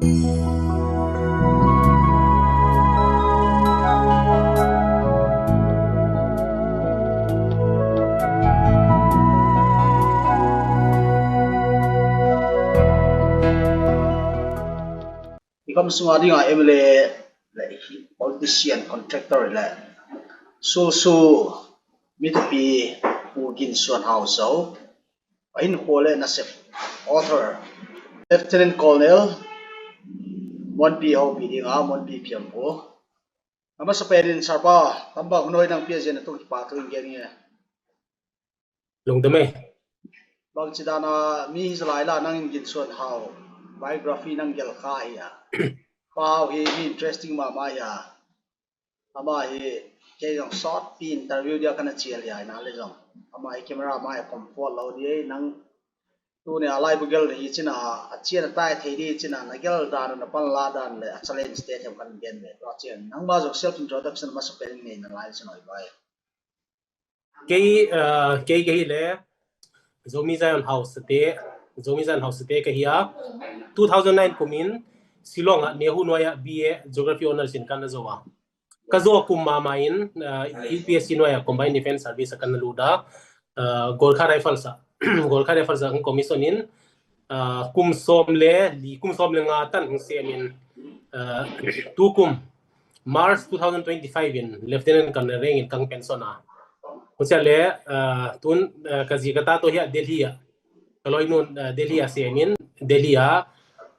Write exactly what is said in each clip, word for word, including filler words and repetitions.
I kam sunga dinga M L A le politician, contractor le sulsu mitapi Pu Gin Suan Hau Zo, a hinkhua le nasep, author Lieutenant Colonel Muanpi Hopi dinga Muanpi Phiamphu. A masa penin Sarpa, tambang hun hoih nang pia zia na tung kipa thu in gen nge. Lungdam ei. Bangci dana mi hi zalai la nang in Gin Suan Hau biography nang gel kha hi a. Pa Hau hi mi interesting mahmah hi a. Ama hi kei zong sawtpi interview dia kana cial hi a, ina le zong ama hi camera mai a kom fual lo di ei, nang tuni a laibu gel hi cina a cian a tai thei di cina na gel dan na pan la dan le a challenge te them kan gen ve. Tua cian nangma zong self introduction masa pen nei na lai cina oi bai. Kei, ah, kei, kei hi le Zomi Zion House te, Zomi Zion House te ka hi a. Two thousand nine kumin Shillong ah Nehru nuai ah B A Geography Honours in kan na zo a. Ka zo kum mahmah in, ah, U P S C nuai ah Combined Defence Service ah kan na lut a, ah, Gorkha Rifles ah, Gorkha Rifles ah commission in, ah, kum sawm le li, kum sawm le nga tan hong sem in, ah, tu kum March two thousand twenty-five in Lieutenant Colonel rank in kang pension a. Hucia le, ah, tun, ah, ka zi ka ta to hi a Delhi ah ka loinun, ah, Delhi ah sem in, Delhi ah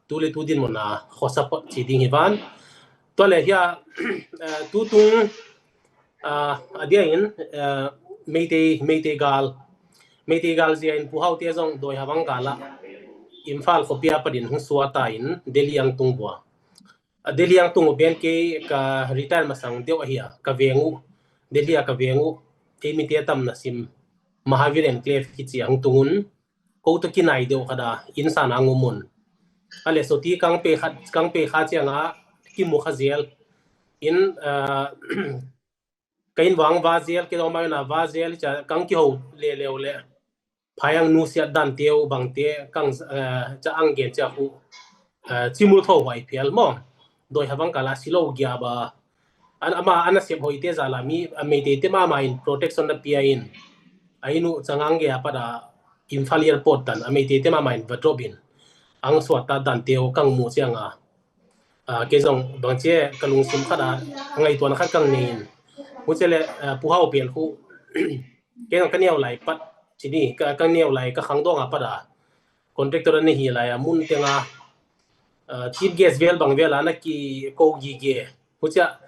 tu le tu dinmun ah khuasa phot ci ding hi van. Tua le hi a, ah, tu tung, ah, a dia in, ah, Meitei, Meitei gal, Meitei gal zia in Pu Hau te zong dawi havang gal ah Imphal khuapi ah patin hong suak ta in Delhi ang tung bua. A Delhi ang tung uh pen kei ka retire masang deuh ahi a, ka veng uh, Delhi ah ka veng uh, ei mite tam na sim Mahavir Enclave kici ang tung un, ko to kinai deuh khat a inn san ang um un. A le soti kang pe khat, kang pe kha ciang a kimu kha zel. In, ah, ka inn vang va zel, kei dong mai na va zel, ca kang kiho le leu le. Phai ang nusiat dan teu bang te kang, ah, ca ang gen cia khu, ah, cimul tho huai phial maw. Dawi havang kala silo gia ba. An ama ana sep hoi te za la mi, a Meitei te mama in protection na pia in. A inn uh cangang ge a pat a Imphal airport tan a Meitei te mama in va drop in. Ang suat ta dan teu kang mu ciang a. Ah, kei zong bangci ka lungsim khat a ngaihtuahna khat kang nei in. Hucia le, ah, Pu Hau pial khu kei zong ka neu lai pat ci ni, ka, ka neu lai ka khang dong a pat a contractor a nei hi lai a mun teng a, ah, chief guest vel bang vel a na ki ko gige. Hucia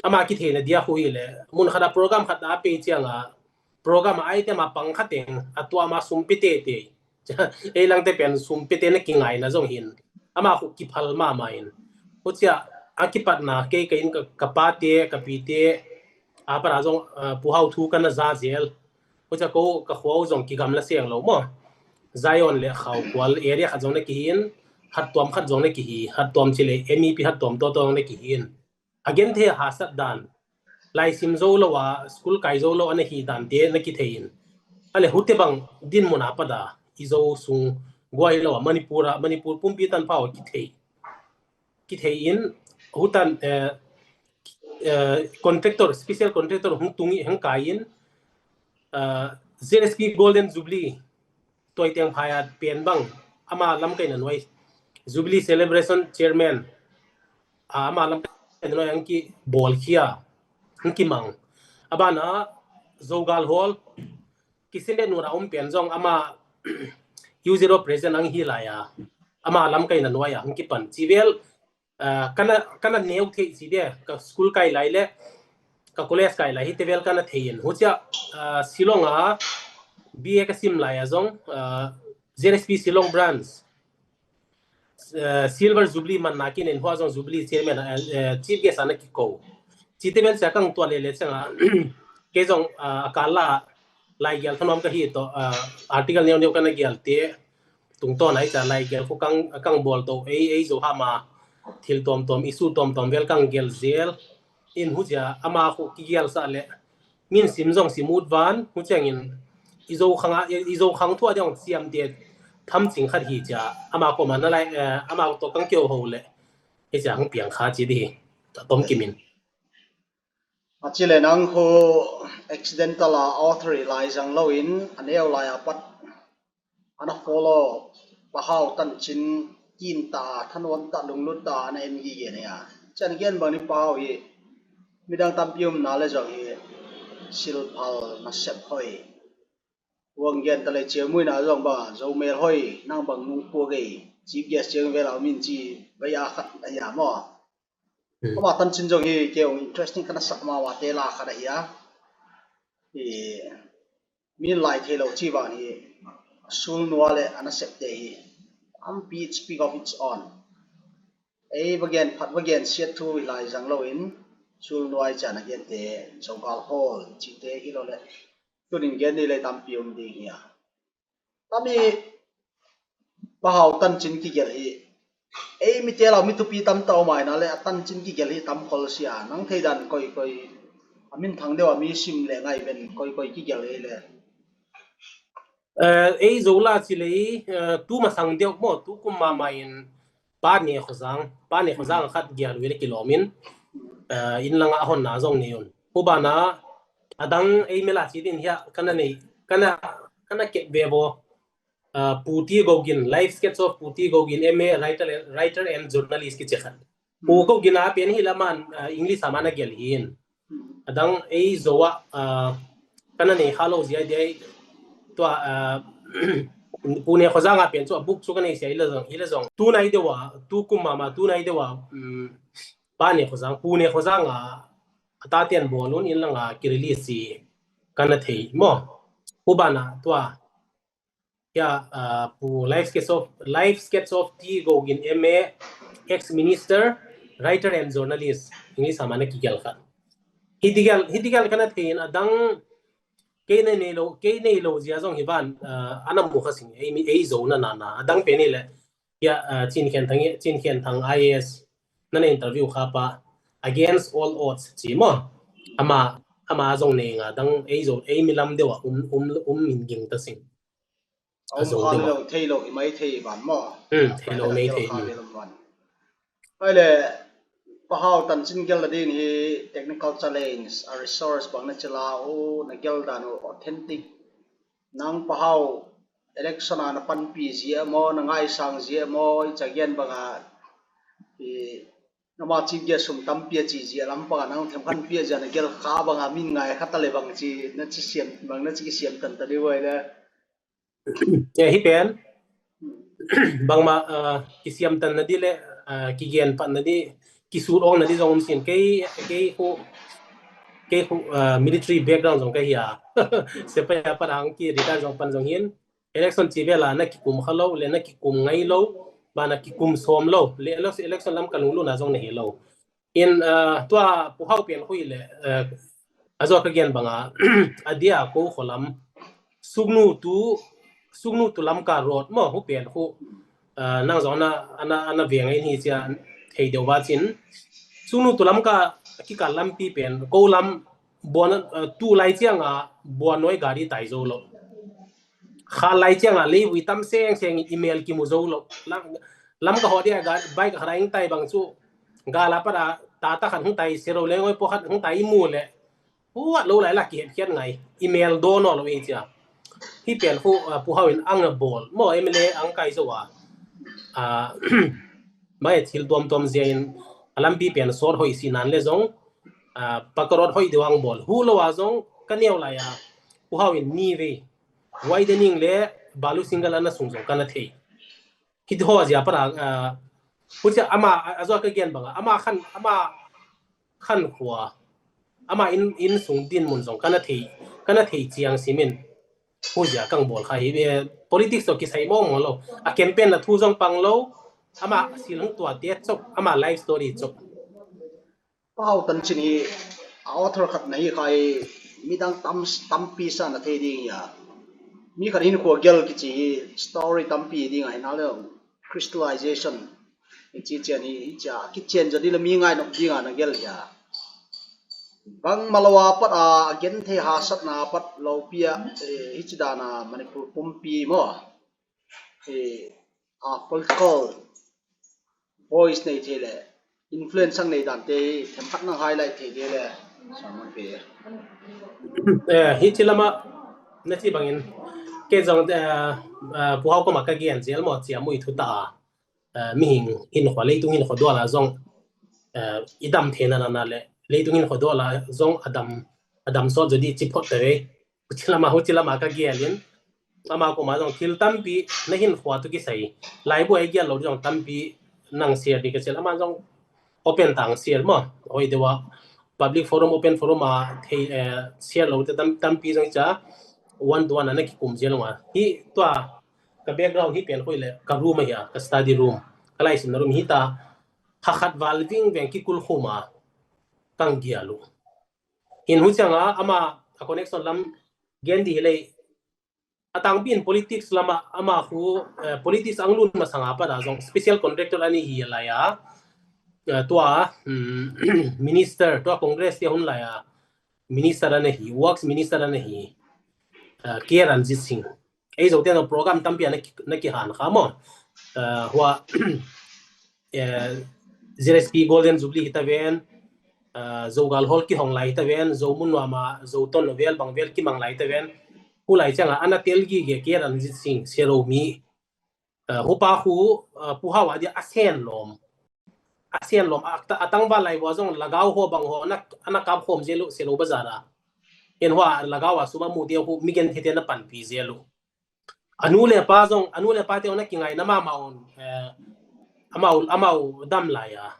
ama kitheina dia khu hi le mun khat a program khat a pei ciang a program a item a pang khat teng a tua ma sum pi tete. Ei langte pen sum pite na kingaina zong hin ama khu kiphal mahmah in. Hucia a kipatna kei ka inn ka, ka pate, ka pite a pat a zong, ah, Pu Hau thu ka na za zel. Hucia ko ka khua uh zong kigamla seng lo maw. Zion le Khaukual area khat zong na kihi in, Hattuam khat zong na kihi, Hattuam ci le M E P Hattuam tawtaw zong na kihi in. A genthei a hasat dan, laisim zo lo a, school kai zo lo a na hi dan te na kithei in. A le hute bang dinmun a pat a i zo sung guai lo a Manipur a, Manipur pumpi tan pau a kithei. Kithei in hutan, eh, eh, contractor, special contractor hung tung i hang kai in, ah, Z S P Golden Jubilee tuai teng phai a pen bang ama lamkaina nuai Jubilee Celebration Chairman, ah, ama lamkaina nuai ang ki bawl khia, ang ki mang. A ban a Zogal Hall, Kisinde nuna um pen zong ama U zero President ang hi lai a, ama lamkaina nuai a ang kipan. Ci vel, ah, kana, kana neu thei ci dia, ka school kai lai le ka college kai lai hi te vel kana thei in. Hucia, ah, Shillong a B A ka sim lai a zong, ah, Z S P Shillong Branch, eh, Silver Jubilee man nakin in hua zong Jubilee Chairman, eh, eh, Chief Guest ana kiko. Ci te vel cia kang tua le le ciang a, kei zong, ah, a kal la lai gial thanom ka hi to, ah, article neu neu kana gial te tungtawn ai cia lai gial khu kang, kang bawl to ei, ei zo hama thil tuam tuam, issue tuam tuam vel kang gial zel. In hucia ama khu kigial sa le min sim zong sim ut van, hu ciangin i Zokhang a, i Zokhang thu a diang siam te thamcing khat hi cia, ama koma na lai, eh, ama tawh kang kio ho le Hei sia hong piang kha ci di hi. Tom kimin. A ci le nang khu accidental a author i lai zang loin a neu lai a pat ana follow pahau tancin kin ta thanuam ta lunglut ta ana en gige ne a. Cian gen bang ni pahau hi midang tampi um na le zong hi silphal na sep hoi. Huang gen ta le ciamui na zong ba zo mel hoi nang bang nung pua gei. Chief guest ciang vela min ci bai a khat a ya mo. Ama tancin zong hi keu interesting kana sak ma wa te la khat a hi a. Min lai thei lo ci bang hi sulnua le ana sep te hi. Am speak of its own. Ei va gen phat va gen siat thu i lai zang loin sulnua i cian a gen te zogal hall ci te hi lo le. Tunin gen ni le tampi um ding hi a. Tami pahau tancin kigel hi. Ei mi te lau mi tupi tam tau mai na le a tancin kigel hi tam khol sia nang thei dan koi koi a min thang deuh a mi sim le ngai ben koi koi kigel hi le. Ei zo la ci lei tu masang deuh maw tu kum mama in pa ne khozang pa ne khozang khat gial wi le kilawm in in langa a honna zong nei un. Hu bana a dang ei mela ci din hia kana nei kana kana kep ve bo. Pu T Gogin, Life Sketch of Pu T Gogin, M A, writer, writer and journalist kici khat. Pu Gogin a pen hi laman English a man a gel hi in. A dang ei zo a kana nei kha lo zia dia tua Pu Ne Khozang a pen chu a book chu ka nei sia hi la zong hi la zong. Tu nai deuh a tu kum mama tu nai deuh a pa Ne Khozang Pu Ne Khozang a a ta tian bawl un in langa ki release si kana thei maw. Hu bana tua Hia Pu Life Sketch of Life Sketch of T Gogin M A, ex minister, writer and journalist English a man a kigel kha. Hi tigel hi tigel kana thei in a dang kei nei nei lo kei nei lo zia zong hi van ana mu kha sing ei mi ei zo na na na a dang pe ni le. Hia Chin Khian Thang Chin Khian Thang I A S na na interview kha pa Against All Odds ci maw. Ama ama zong nei nga dang ei zo ei mi lam deuh a um um um min ging ta sing. A zo deuh a thei lo hi mai thei van maw. Thei lo mai thei. Ai le pahau tancin gel la din hi technical challenge a resource bang na cila u na gel dan u authentic nang pahau election a na panpi zia maw na ngaisang zia maw i ca gen banga i nama chief guest sum tampi a ci zia lam panga nang themkhan pia zia na gel kha banga min ngai kha ta le bang ci na ci siam bang na ci kisiam tan ta di wai le. Hi pen bangma kisiam tan na di le kigen pat na di kisut ong na di zong um sin kei kei khu kei khu military background zong ka hi a. Sepai a pat ang ki retire zong pan zong hin election ci vela na kikum kha lo le na kikum ngai lo ba na kikum sawm lo le election lam ka lungluna zong na hi lo. In tua Pu Hau pian khui le a zuak ka gen banga a dia ko kholam suknu tu suknu tu lam ka rot maw hu pian khu nang zong ana ana ana veng in hi cia thei deuh va cin suknu tu lam ka kikal lampi pen ko lam buan tu lai cianga buan noi gari tai zo lo. Kha lai cianga leivui tam seng seng in email kimu zo lo. Lam ka hawh dia bike kha ing tai bang cu gala pada tata khat hung tai sero lengoi pawh khat hung tai i mu le huat lo lai la kihepkhiat ngai email dawn aw lo ei cia. Hi pian khu Pu Hau in ang a bawl maw M L A ang kai zo a mai thil tuamtuam zia in a lampi pian sawt hoih si nan le zong pakarot hoih deuh ang bawl hu lo a zong ka neu lai a Pu Hau in ni vei widening le balu single ana sung zong kana thei. Hiti haw zia para hucia ama a zuak ka gen banga ama khan ama khan khua ama in in sung din mun zong kana thei kana thei ciang simin huzia kang bawl kha hi. Politics to kisai mawng mawng lo a campaign na thu zong pang lo ama silhung tua te chok ama life story chok. Pau tancin hi a author khat na hi kha hi midang tam tampi sa na thei ding hi a mi khat hin khua gel kici hi story tampi ding a hi na le crystallization hi ci cian hi hi cia a kician zat hi le mi ngai nok ding a na gel hi a bang malawa pat a a gen thei hasatna pat lopi a hi ci dana Manipur pumpi maw hi a political voice nei thei le influence ang nei dante hi themkhat nang highlight thei de le. Samun pe. Eh, hi ci lama na ci bangin ke zong, eh, eh, Pu Hau koma ka gen zel maw, cia mui thu ta a. Eh, mihing hin khua, leitung hin khua duala zong, eh, i dam thei na na le leitung hin khua duala zong a dam, a dam sawt zo di ci phot te ve. Huci lama, huci lama ka gialin ama koma zong thil tampi na hin khua tu kisai laibu ai gial lo zong tampi nang share di ka sil. Ama zong open tang share maw, hoi dewa public forum, open forum a thei, eh, share lo te tam, tampi zong ca one to one ana kikum zel lo ma. Hi tua ka background hi pen hoi le ka room a hia, ka study room, ka laisimna room hi ta. Hakhat val ving veng kikul khuma kang gial lo. Hin hu cianga ama a connection lam gen di hilei. A tangpi in politics lama ama khu, eh, politics ang lun masanga pada zong special contractor ani hi lai a. Eh, tua, hmm, minister, tua Congress te hun lai a minister ana hi, works minister ana hi. Eh, K Ranjit Singh. Ei zo te no program tampi ana ki, na kihan kha maw. Eh, hua eh, Z S P Golden Jubilee hi ta ven, eh, Zogal Hall kihong lai hi ta ven, Zo mun nuama, Zo ton vel bang vel kimang lai hi ta ven. Hu lai cianga ana tel gige K Ranjit Singh, Sero mi. Eh, hupa hu, eh, Pu Hau a dia a sen lom. A sen lom, a, a tangval lai vua zong lagau ho bang ho, ana, ana kap hom zelu, Sero bazar a. En hua lagau a suma mu dia hu, migen hete na panpi zelu. A nu le pa zong, a nu le pa te na kingai na mama un, eh, amau, amau dam lai a.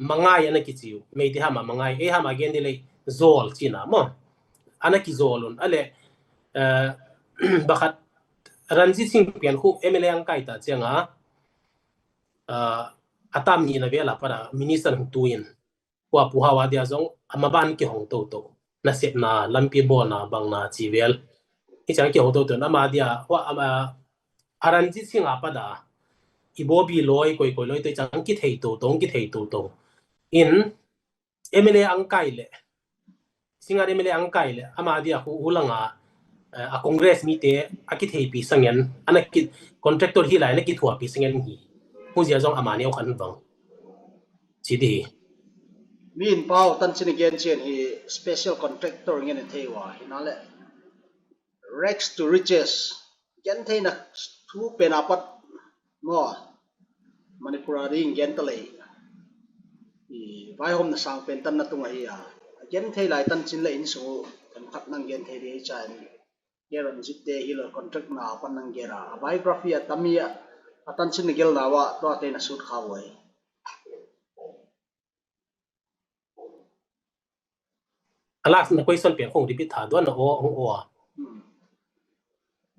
Mangai ana kiciu, mei te hama mangai, ei hama gen di lei zol cina maw. Ana kizol un, ale, eh, bakhat Ranjit Singh pian khu M L A ang kai ta cianga, eh, a tam ni na vela para minister hung tuin. Hua Pu Hau a dia zong ama ban kihong toto. Nasepna, lampi bawlna, bangna ci vel. Hi ciang kihong toto, ama dia, hua, ama, a Ranjit Singh a pada. I bobi loi, koi koi loi, to i ciang kithei toto, kithei toto. In, M L A ang kai le. Singat M L A ang kai le. Ama dia hu, hulanga, eh, a Congress mite a kitheipi sangen, ana ki, contractor hi lai na kithuapi sangen hi. Huzia zong ama neu khan vang. Ci di hi. Min pau tan cin gen cian hi special contractor ngen thei wa hi na le. Rags to riches. Gen theina thu pen apat mo. Manipur a ding gen ta lei. I vaihom na sang pen tan na tung ahi a. Gen thei lai tan cin le in su kan khat nang gen thei di hi chan. Guarantee te hi lo contract na pan nang gera. A biography a tamia a tan chin gel na wa to a te na sut kha wai. A last na question pen kong repeat tha duan na o, o, o. Hmm.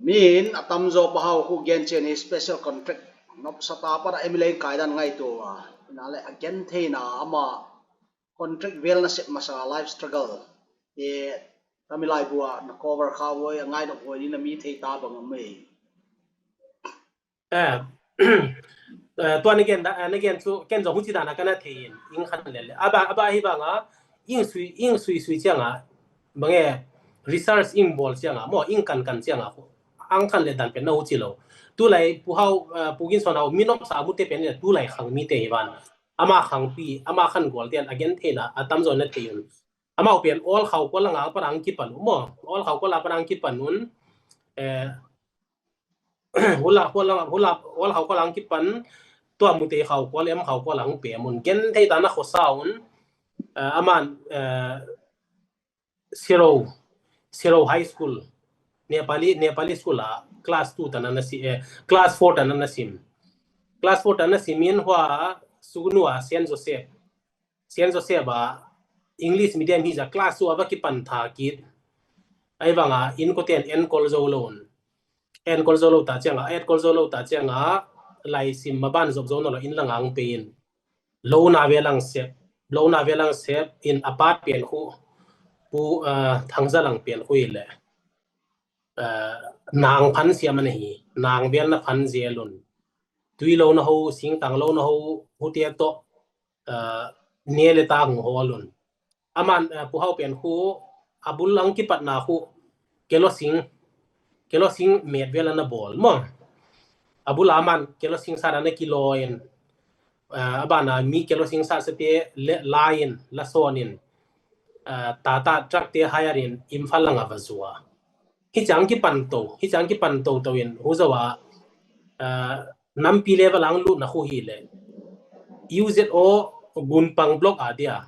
Min a tam zo pa hau khu gen chen hi special contract. Nop sa ta pa da M L A kai dan ngai to wa. Na le a gen thei na ama contract vel na sep masa life struggle. E Tamilai bua na cover kha woi, a ngai na woi ni na mi thei ta bang a mei. Eh, eh, tua na gen da, eh, na gen chu ken zong huci dana kana thei in, ing khan le le. Aba, aba hi banga, ing sui, ing sui sui cianga, bange research ing bol cianga, mo ing kan kan cianga. Ang khan le dan pen na huci lo. Tulai Pu Hau, eh, Pu Gin Son Hau, mi nop sa mu te pen le tulai khang mi te hi ban. Ama khang pi, ama khan gol te an a gen thei na, a tam zo na thei un. Amau pian ol khau kol anga parang kipan un mo. Ol khau kol a parang kipan un. Eh, hula, hula, hula, ol khau kol ang kipan. Tua mute khau kol em khau kol ang pe mun. Gen thei ta na khosa un. Eh, aman, eh, Sero, Sero High School. Nepali, Nepali school a class two tana na si, eh, class four tana na sim. Class four tana sim in hua sugnu a Saint Joseph. Saint Joseph a English medium hi za class two a va kipan tha kit. Ai vanga in ko ten en kol zo lo un. En kol zo lo ta cianga, en kol zo lo ta cianga, lai sim ma ban zop zo na lo in la ngang pe in. Lo na ve lang sep, lo na ve lang sep in a pa pian khu, pu, eh, thangza lang pian khu i le. Eh, nang phan siam ana hi, nang vel na phan zel un. Tui lo na ho, singtang lo na ho, hu te to, eh, ne le ta hung hol un. Aman, eh, Pu Hau pian khu, a bul ang kipat na khu, kelo sing, kelo sing met vel ana bol, mo. A bul aman, kelo sing sa na kilo in. a bana mi kelosing sahsate la in, la sawnin, tata truck te hire in Imphal langah va zua. Hi ciang kipan to, hi ciang kipan to to in huzo a nampi level ang lutna khu hi le U Z O Gunpang block a dia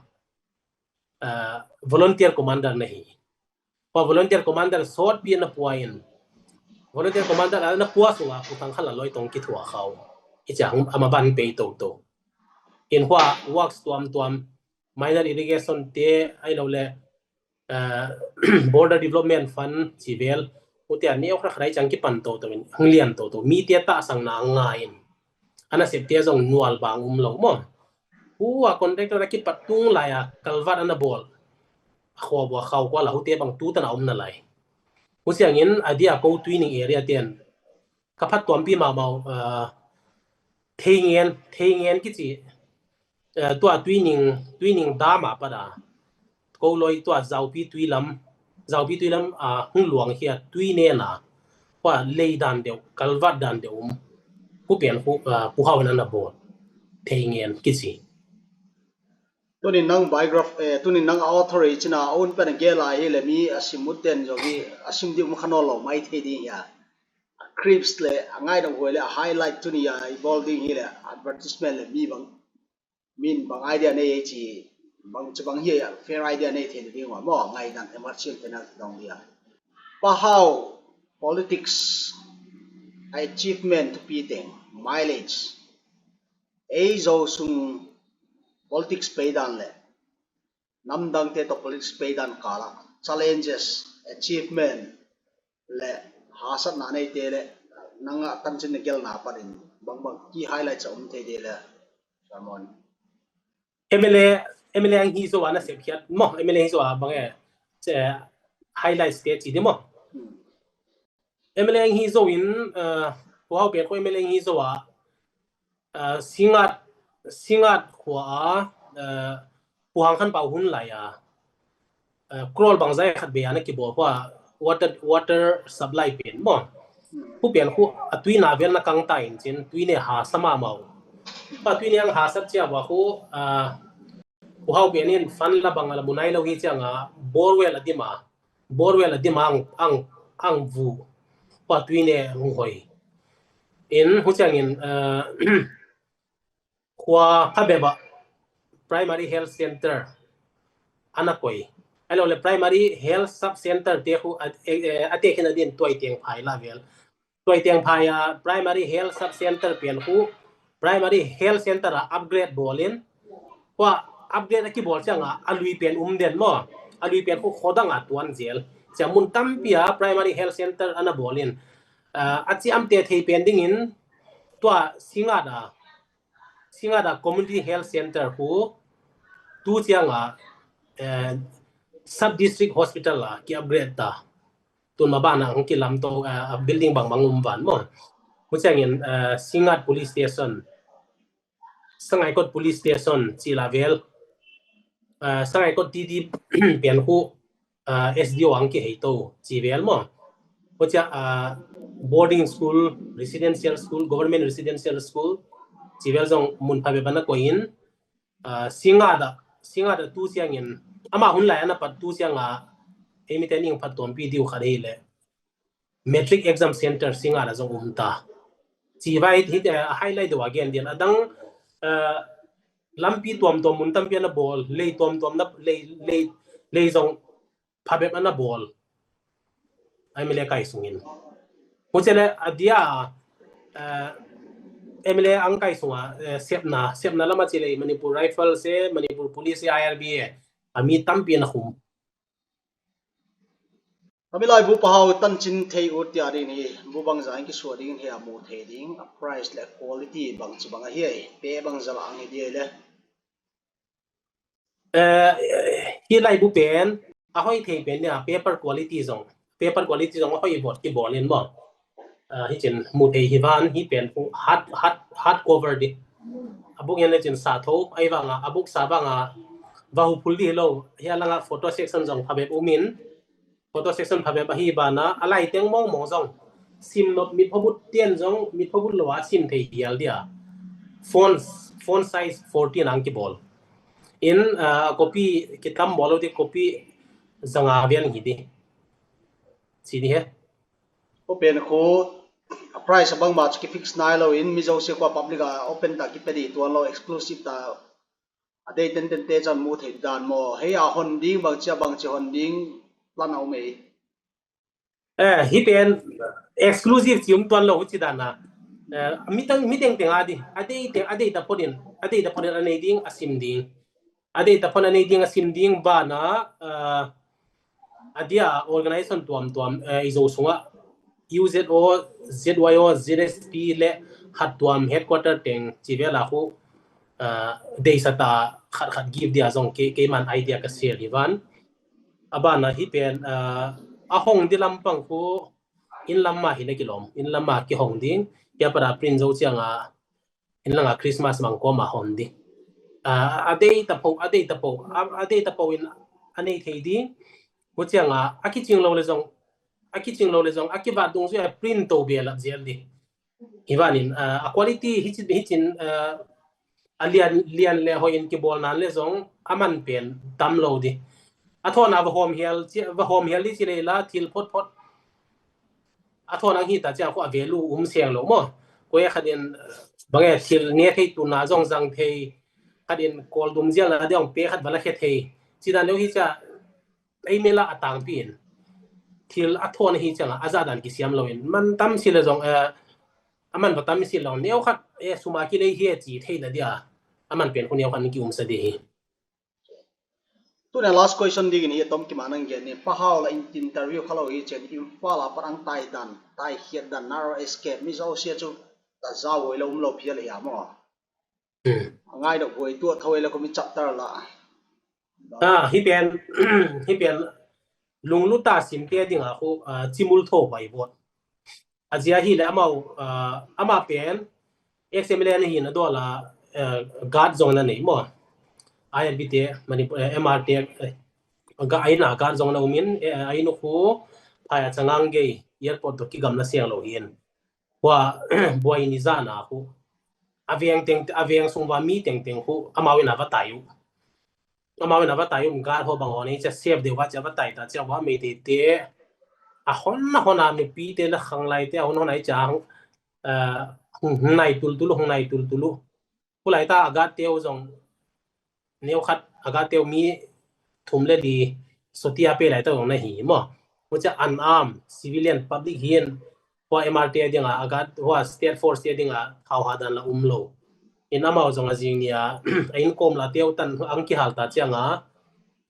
volunteer commander na hi. Kua volunteer commander sawtpi na pua in, volunteer commander a na pua sungah kutang khala loi tong kithua khau. Hi ciang ama ban pei to to in hua works tuamtuam, minor irrigation te ai lo le border development fund ci vel, ute a neu hrakharai ciang kipan to to in hang lian to to, mi te tahsang na ngai in, a nasep te zong nual bang um lo maw. Hua contractor a kipat tung lai a kalvat a na bawl, a khua bua khau kua la hute bang tu tana um na lai. Hu siangin a dia ko Tuining area ten ka phat tuampi mahmah uh, Theingen, Theingen kici uh, tua Tuining, Tuining dam a pada ko loi tua Zaupi Tuilam, Zaupi Tuilam a uh, hung luang hia Tuinen a kua lei dan deuh, kalvat dan deuh um. Hu pian hu uh, pu hau na na bawl Theingen kici. Tunin nang biograph eh, tunin nang author i cina a un pen a gel a hi le mi a sim mut ten zong hi a sim ding um kha nawn lo mai thei ding hi a. A clips le a ngaidam huai le a highlight tuni a i bawl ding hi le advertisement le mi bang min bang idea nei ei ci bang ci bang hi a fair idea nei thei ding ua maw, ngaidam emerging te na dong hi a. Pa Hau politics achievement thupi teng mileage ei Zo sung politics peidan le namdangte tawh politics peidan kala challenges, achievement le hasatna neite le nanga tancin na gelna panin bangbang key highlights a um thei de le Ramon. M L A, M L A ang hi zo a na sep hiat maw, M L A hi zo a bang e highlights te ci di maw. M L A hi zo in uh, Pu Hau Pian khua M L A hi zo a uh, Singat, Singat khua a uh, Pu Hang Khan Pau hun lai a uh, crore bang zai khat be a na kibawl khua water, water supply pen maw. Pu Pian khu a tui na vel na kang ta in cin tui ne ha sama mau. Pa tui ne ang ha sat cia ba khu uh, Pu Hau Pian in fan la bang a la munai lo hi cianga borewell a dima, borewell a dima ang, ang, ang vu pa tui ne hung hoi. In hu ciangin uh, khua phabeba primary health center ana koi. Ai lo le primary health sub center te khu a, a, a, a te khin a din tuai tiang phai la vel. Tuai tiang phai a primary health sub center pian khu primary health center a upgrade bawlin. Khua upgrade a kibawl cianga a lui pian um den maw. A lui pian khu khodang a tuan zel. Ciang mun tampi a primary health center ana bawlin. Uh, a ciamte thei pian dingin tua Singat a Singat a community health center khu tu cianga uh, sub district hospital a ki upgrade ta. Tun ma bana ang kilam to uh, building bang bang um van maw. Hu ciangin uh, Singat police station, Sangaikot police station ci la vel uh, Sangaikot T D pian khu uh, S D O ang ki hei to ci vel maw. Hu cia uh, boarding school, residential school, government residential school ci vel zong mun phabeba na koi in uh, Singat a, Singat a tu ciangin ama hun lai ana pat tu cianga ei mite ning phat tuampi diu khat hi le matric exam center Singat a zong um ta. Ci vai hi uh, highlight deuh a gen dian a dang uh, lampi tuamtuam mun tampi ana bawl, lei tuamtuam na lei, lei, lei zong phabep ana bawl. Ai M L A kai sungin hu ciang le a dia uh, M L A ang kai sunga uh, sepna, sepna lama ci le Manipur Rifle se, Manipur Police se, I R B a mi tampi ana khum. Kami lai bu Pa Hau tancin thei ut tia ding hi, bu bangza in kisuah ding hi a mu thei ding, a price le quality bang ci bang a hi ai, pe bangza la ang hi dia le. Uh, hi lai bu pen a hoi thei pen nia paper quality zong, paper quality zong a hoi bot ki bawlin maw. Uh, hi cin mu thei hi van hi pen hard, hard, hard cover di. A buk yan le cin sa tho ai vanga, a buk sa vanga vahu phul di lo, hi a langa photo section zong phabep umin. Photo section phabep ahi bana a lai teng mawngmawng zong sim nop mit phobut tian zong mit phobut lo a sim thei hial dia. Fonts, font size fourteen ang kibawl. In, ah, copy kitam bawl lo di, copy zanga vial hi di. Ci di he. Open khu a price a bangmah cu kifix nai lo in, mi zosia kua public a open ta kipia di tuan lo, exclusive ta a dei tenten te can mu thei dan maw? Hei a hon ding bangci a bangci hon ding plan a um ei. Eh, hi pen exclusive ci um tuan lo ci dan a. Eh, mi teng, mi teng teng a di. A dei teng, a dei ta phonin, a dei ta phonin a nei ding, a sim ding. A dei ta phon a nei ding, a sim ding bana, eh, a dia organization tuamtuam, eh, i Zo sungah U Z O, Z Y O, Z S P le hat tuam headquarter teng ci vela khu, eh, deisa ta khat khat give dia zong ke, keiman idea ka sel hi van. A bana hi pen, eh, a hong di lampang khu in lam mah hi na kilawm, in lam mah kihong ding, kia para print zo cianga in langa Christmas mang kawma hon di. Ah, a dei ta pho, a dei ta pho, a, a dei ta pho in a nei thei ding. Hu cianga a kicing lo le zong, a kicing lo le zong, a kivat dung zui a print to bia lap zial di. Hi vanin, ah, a quality hi cin, hi cin, ah, a lian, lian le hoi in kibawl nan le zong a man pen tam lo di. A thawn a va hawm hial, ci, va hawm hial di ci leila thil phot phot. A thawn ang hi ta ciang khu a value um seng lo maw? Koi a khat in, bange thil nge thei tuna zong zang thei, khat in kawl dum zial na diang pe khat va la khe thei. Ci dan deuh hi cia, ei mela a tangpi in. Thil a thawn hi ciang a, a zah dan kisiam lo in. Man tam si le zong, eh, a man va tam si lo. Neu khat, eh, suma ki lei hi e ci thei na dia. A man pen khu neu khat ni ki um sa di hi. Tuna last question dingin hi a tom kima nang gen ni. Pa Hau la in interview kha lo hi cen Imphal a parang tai dan, tai khiat dan, narrow escape, mi zo sia cu ta zau hoi lo um lo phial hi a maw? Hmm. A ngai dok huai tuah thawai la kumi chapter la. Ah, hi pen, hi pen lungluta simte dinga khu, ah, cimul tho bai vot. A zia hi le amau, ah, ama pen X M L A na hi na dola, eh, guard zong na nei maw. I L P te, Manipur, eh, M R te, eh, ga aina guard zong na umin, eh, ainu khu, phaya changang gei, airport to kigam na siang lo hin. Hua, buai ni zana khu. A veng teng, a veng sung va mi teng teng khu, amau ina va tai u. Amau ina va tai u, guard ho bang ho nei, cia save deuh va cia va tai ta, cia va mei te te. A hon, a hon a nupi te la khang lai te, a hon hon ai cia hong, eh, hong nai tul tul, hong nai tul tul. Hu lai ta a guard teu zong, neu khat a guard teu mi thum le li, soti a pe lai ta zong na hi maw. Hu cia unarmed, civilian, public hin, hua M R T a dinga, a guard, hua state force a dinga, khau ha dan la um lo. In amau zong a zing nia, a in kom la teu tan, ang kihal ta cianga,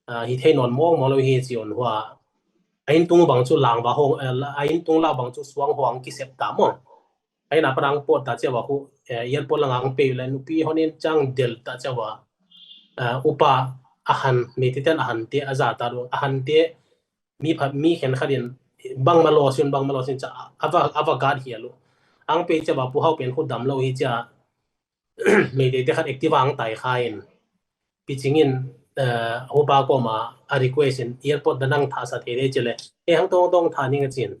ah, hi thei non mong mong lo hi ci on hua. A in tung bang cu lang va hong, eh, a in tung la bang cu suang hong kisep ta maw. A ina parang pot ta cia va khu, eh, airport langa ang pe le nupi hon in cang del ta cia va, eh, upa a han, mei te ten a han te a za ta do, a han te mi pha, mi khen khat in bang ma lo sin, bang ma lo sin cia a va, a va guard hi a lo. Ang pe cia va pu hau pen khu dam lo hi cia, mei te te khat active ang tai kha in. Picing in, eh, hupa koma a request in airport da nang thasa thei le cile. E hang tong tong tha ning a cin.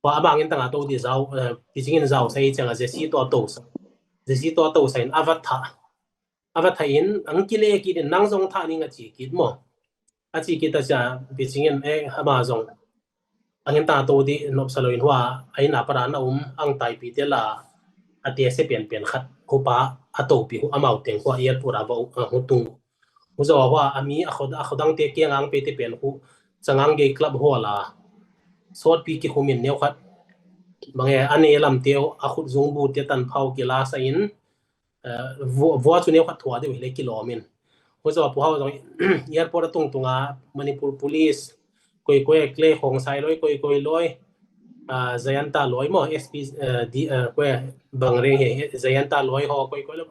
Hua a bangin tanga to di zau, eh, picing in zau sai cianga zesi to to sa. Zesi to to sa in a va tha. A va tha in ang kile kit in nang zong tha ning a ci kit maw. A ci kit a cia picing in, eh, ama zong. Angin ta to di nop sa lo in hua, a ina para na um, ang taipi te la, a te se pian pian khat, hupa, a topi hu, amau teng hua, airport a va, uh, hu tung. Hu zaw hua, a mi, a kho, a kho dang te kiang ang pe te pian hu, changang gei club hua la, sawt pi ki humin neu khat, bange, a ne lam teu, a khut zung bu te tan phau ki la sa in, eh, vua, vua cu neu khat thua deuh hi le kilawm in. Hu zaw pu hau zong, airport a tung tunga, Manipur Police, koi koi klei hong sai loi, koi koi loi, ah, Jayanta loi maw, S P, eh, di, eh, koi bang reng he, Jayanta loi ho, koi koi loi.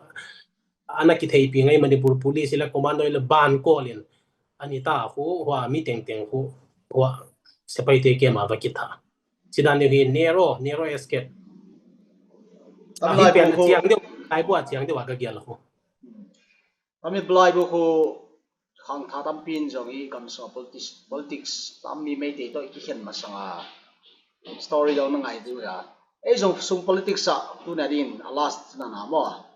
Ana kithei pi ngai Manipur Police le commando le ban call in. Ani ta khu, hua mi teng teng khu, hua sepai te ke ma va kitha. Ci dan deuh hi narrow, narrow escape. Tam lai pian bu khu ciang deuh, lai bua ciang deuh a ka gial khu. Tam i lai bu khu khang tha tampi in zong i gamsua politics, politics tam mi mei te to i kikhen masanga story deuh na ngai deuh ya. Ei zong sung politics a tu na din a last na na maw.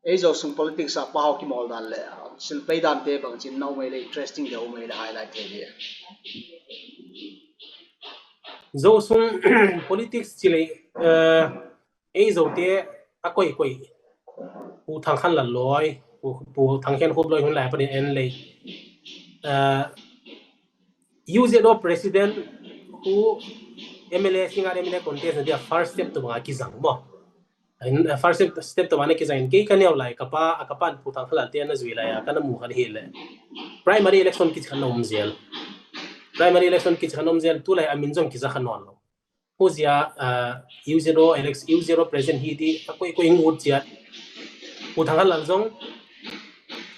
Ei Zo sung politics ah Pa Hau kimawl dan le, sin play dan te bang cin na um ei le, interesting de um ei le highlight thei dia. Zo sung politics ci le, eh, ei Zo te a koikoi, Pu Thang Khan Lal lawi, Pu, Pu Thang Khen Khup lawi hun lai panin en lei. Eh, U Z O president hu M L A, Singngat M L A contest na dia first step tu banga kizang maw. In, uh, first step, step tu banga kizang in kei ka neu lai, ka pa, a ka pa Pu Thang Khan Lal te na zui lai a, ka na mu khan hi le. Primary election kici khan na um zel. Primary election kici khan na um zel, tu lai a min zong kiza khan nawn lo. Huzia, uh, U Z O election, U Z O president hi ti a koikoi ngut zia. Pu Thang Khan Lal zong,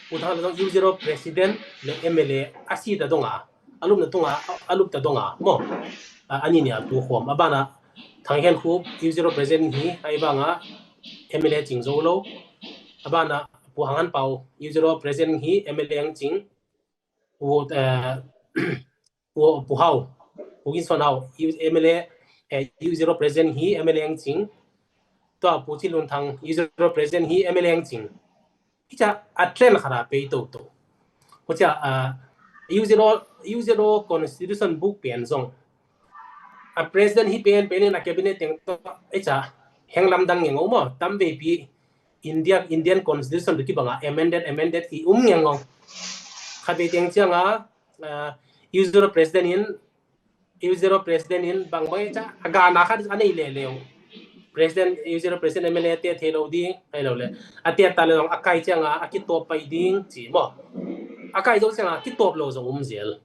Pu Thang Khan Lal zong U Z O president le M L A a si ta donga, a lupna tunga, a lupta donga maw. A, a ni nia tu khawm. A bana Thang Khen Khup U Z O president hi, a i banga M L A cing zo lo. A bana Pu Hang Han Pau U Z O president hi, M L A ang cing. Pu, eh, Pu, Pu Hau, Pu Gin Suan Hau, U-, M L A, eh, U Z O president hi, M L A ang cing. Tua Pu Cin Lun Thang U Z O president hi, M L A ang cing. Hi ca a trend khat a pei toto. Ko ca, ah, U Z O, U Z O constitution book pen zong. A president hi pen, pen in a cabinet teng to, hi ca heng lamdang ngeng om maw, tam veipi India, Indian constitution tu kibanga amended, amended i um ngeng om. Khat vei teng cianga, ah, U Z O president in, U Z O president in bangbang hi ca, a gana khat a nei le leu. President, U Z O president M L A te thei lo ding, thei lo le. A te ta le zong a kai cianga, a kitawp pai ding, ci maw. A kai zo cianga, kitawp lo zong um zel.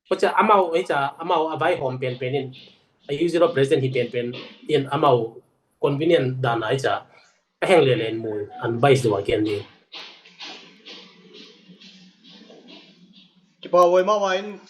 Ko ca amau, hi ca, amau a vaihawm penpen in, a U Z O president hi penpen in, amau convenient dana hi ca, a heng lele in mu, an bai zuwa kian ding. Kipa voi mama in,